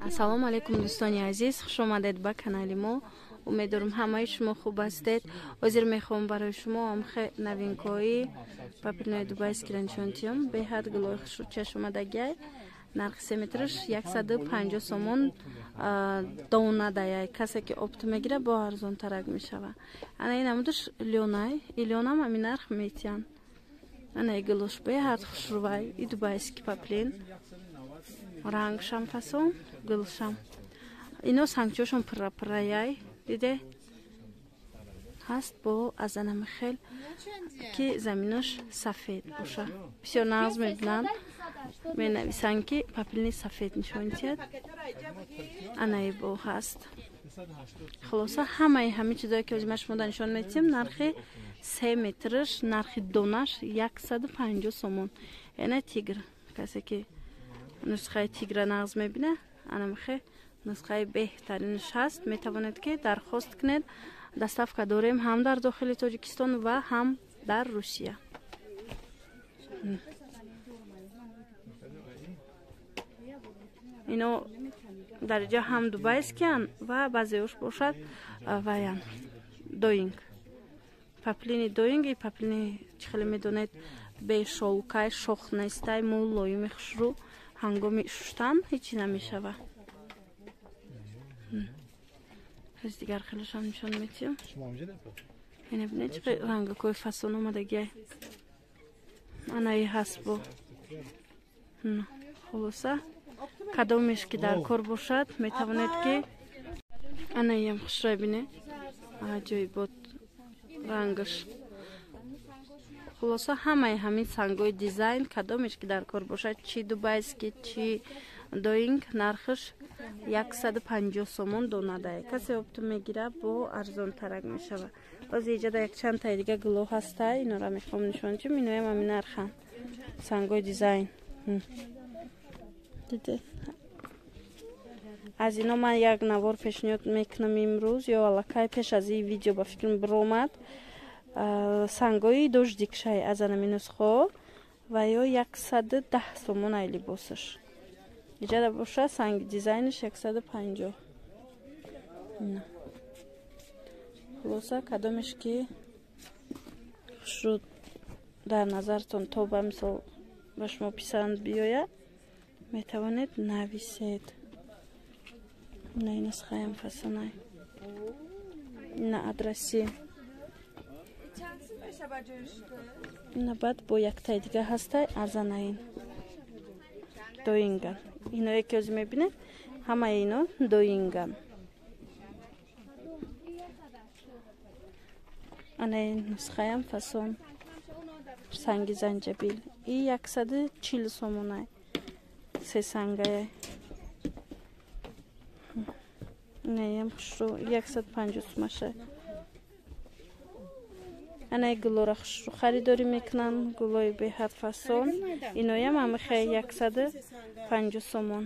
Ассалому алайкум дӯстони азиз, хуш омадед ба канали мо. Умедворам ҳамаи шумо хуб ҳастед. Ҳозир мехоҳам барои шумо ҳамхе новинкаҳои папинои дубайскиро нишон диҳам. Беҳад гулои хушрӯчаш омадагиай. Нархи се метраш 150 сомон дона даяй. Касе ки опт мегира бо арзонтарак мешава. Ана ин намудаш лёнай. И лёнам ҳамин нарх метиҳанд. Ана и гулош беҳад хушрӯвай. И дубайский паплин. Рангшам фасон, гулшам. Ино сангчошон пурра-пурраяй. Диде? Ҳаст бо аз анами хел ки заминош сафед боша. Бисёр нағз мебинанд. Менависанд ки папилни сафед нишон диҳад. Анаи бо ҳаст. Хулоса ҳамаи ҳамин чизое ки ҳозир ман шумода нишон медиҳем, нархи се метраш, нархи донаш 150 сомон. Яъне тигр. Касе ки нусхаи тигра нағз мебина, анамихе нусхаи беҳтаринаш ҳаст. Метавонед ки дархост кунед. Доставка дорем ҳам дар дохили Тоҷикистон ва ҳам дар Русия. Ино дар иҷо ҳам дубайскиян ва баъзеош бошад ваян доинг. Паплини доинг и паплини чӣ хеле медонед, бешолкай, шох нестай, мулоюми хушрӯ, ҳангоми шуштан ҳечи намешава. Аз дигар хелашам нишон медиҳам. Ина бинед чӣ рангакҳои фасон омадагиай. Анаи ҳаст бо. Хулоса кадомеш ки дар кор бошад, метавонед ки анаиам хушрӯй бине. Аҷоибот рангаш. Хулоса ҳамаи ҳамин сангҳои дизайн кадомеш ки дар кор бошад, чи дубайский, чи доинг, нархаш 150 сомон донадае. Касе опту мегира бо арзонтарак мешава. Боз иҷода якчанд таи дига гуло ҳаста, инора мехоҳам нишон диҳам. Иноям ҳамин нарханд. Сангҳои дизайн. Диде? Аз ино ман як навор пешниҳод мекунам имрӯз, ё аллакай пеш аз ин видео ба фикрам биромад. Сангҳои дождикшай аз анами нусхо ва ё 110 сомон ай либосаш. Иҷада боша санги дизайнаш 150. Хулоса кадомеш ки хушрӯ дар назартон то ба мисол ба шумо писанд биёяд, метавонед нависед. Ина ин нусхаям фасонай. Ина адраси. Ина баъд бо яктаи дига ҳастай аз анаин. Доинган. Иное ки ҳозир мебинед, ҳамаи ино доинган. Анаи нусхаям фасон. Санги занҷабил. И 140 сомонай. Се сангая. Инаям хушрӯ 150 сомашай. Анаи гулора хушрӯ харидорӣ мекунанд, гулои беҳад фасон. Иноям ҳамихе 150 сомон.